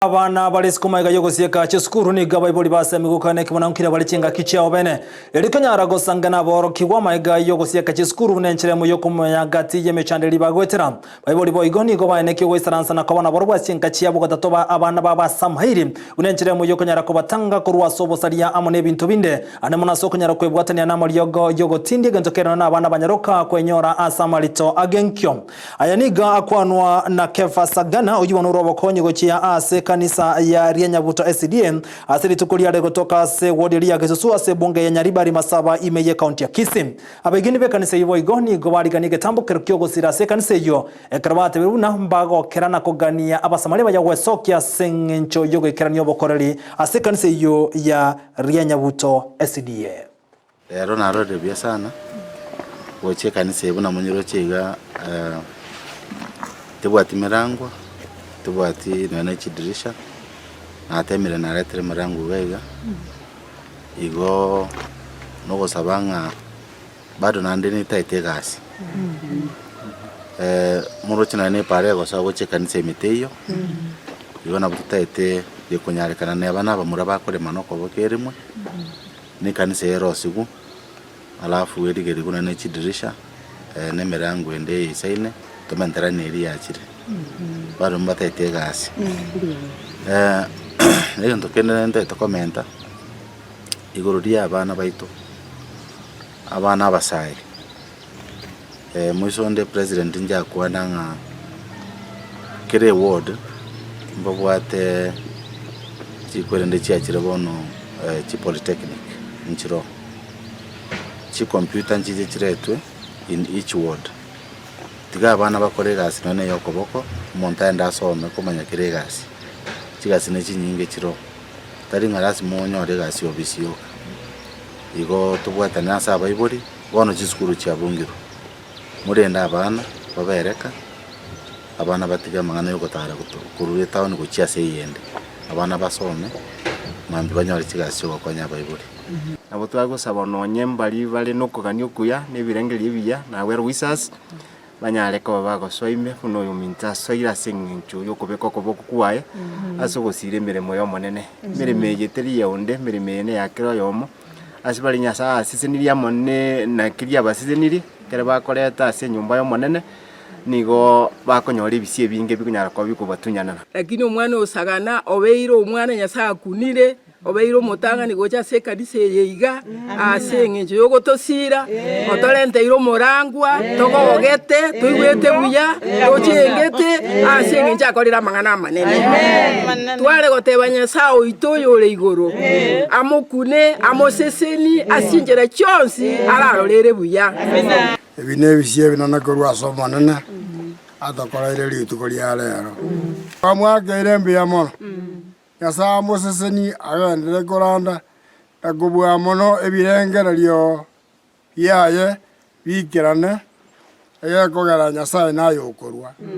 Abana bare isiko magega y'ogosieka chisukuru nigo abaibori basemigwe gokana ekebuna nkire bare chingaki chiao bene, erio konyara gosanga naborokigwa magega y'ogosieka chisukuru buna enchera emo y'okomanya gati y'emechando eria bagoetera. Baibori boigo nigo baenekia goisaransa na koba nabarobwo ase chinka chiabo gotatoba abana babo ase amairi, buna enchera emo y'okonyara kobatanga korwa ase obosaria amo nebinto binde, ande mono ase okonyara kwebwatania namariogo y'ogotindia egento kereno nabana banyaroka kwenyora ase amarito agenkio. Aya nigo akwanwa na Kefa Sagana, oyio bono ore obokonyi gochia ase ekanisa ya Rianyabuto SDA, ase rituko riare gotoka ase ward eria ya Gesusu ase ebunge ya Nyaribari Masaba ime y'ecounty ya Kisii. Abaegeni b'ekanisa eyio boigo nigo barigania egetambo kero ki'ogosira ase ekanisa eyio, ekero batebire buna mbagokera na kogania Abasamaria baya gwesokia ase eng'encho y'ogoikerania obokoreri ase ekanisa eyio ya Rianyabuto SDA. Rero narorire buya sana, gocha ekanisa eye buna monyeroche iga tebwati mirango, tebwati nonya ne chidirisha, natemire naretire emirango iga iga, igoo nogosaba ng'a bado naende netaete egasi, moroche nonya na epara egosoa gocha ekanisa ime teiyo, igo nabo totaete gekonyarekana neba na abamura bakorema na okoboko erimwe. Na ekanisa erosigwe, alafu erigerigwe buna ne chidirisha, na emerango ende eyeisaine, tomenteranie eria yachire. Barabwo mbataete egasi. Egento kende ntaete komenta, igoro ria abana baito, abana abasae, moiso onde president inche akwana ng'a kera eward, mbabwate chikwerende chiachire bono chipolytechnic nchiroo, chicomputer nchiche chiretwe in each ward. Tiga abana bakore egasi nonya na eya okoboko, omonto aende asome komanya kera egasi, chigasi ne chinyinge chiroo, tari ng'a lasima onyore egasi ofisi yoka. Igo tobwatane ase abaibori, bono chisukuru chiabungirwe, morende abana babereka. Abana batige amang'ana yogotara korwa etown gochia ase eyende, abana basome, mambia banyore chigasi chiogokonya abaibori. Nabo twagosaba nonye mbaria bare nokogania okuya na ebirengererio ebiya na well wishers, banyare koba bagosoa ime buna oyominto asoire ase eng'encho y'okobeka okoboko kwaye ase ogosira emeremo y'Omonene. Emeremo eye teri ya onde, emeremo eye neya kera oyomo, ase baria Nyasaye asesenirie amo ne na keria abasesenirie, ekero bakoreta ase enyomba y'Omonene. nigo bakonyora ebisio ebinge bikonyara koba bikobatunyanana. Lakini omwana osagana obeire omwana Nyasae akunire, obeire omotang'ani gocha ase ekanisa eye iga, ase eng'encho y'ogotosiira, otorenteire omorangwa, togogete, toigwete buya, tochengete, ase eng'encho akorire amang'ana amanene. Tware goteba Nyasae oito oyore igoro, amokune, amosesenie ase chinchera chionsi ararorere buya. Ebi nebisio ebinene korwa ase Omonene atokoreire rituko ria rero. Twamwakeire mbuya mono. Nyasae amosesenie agenderere koranda na kobua mono ebirengererio biaye biikerane, egekogera Nyasae naye okorua.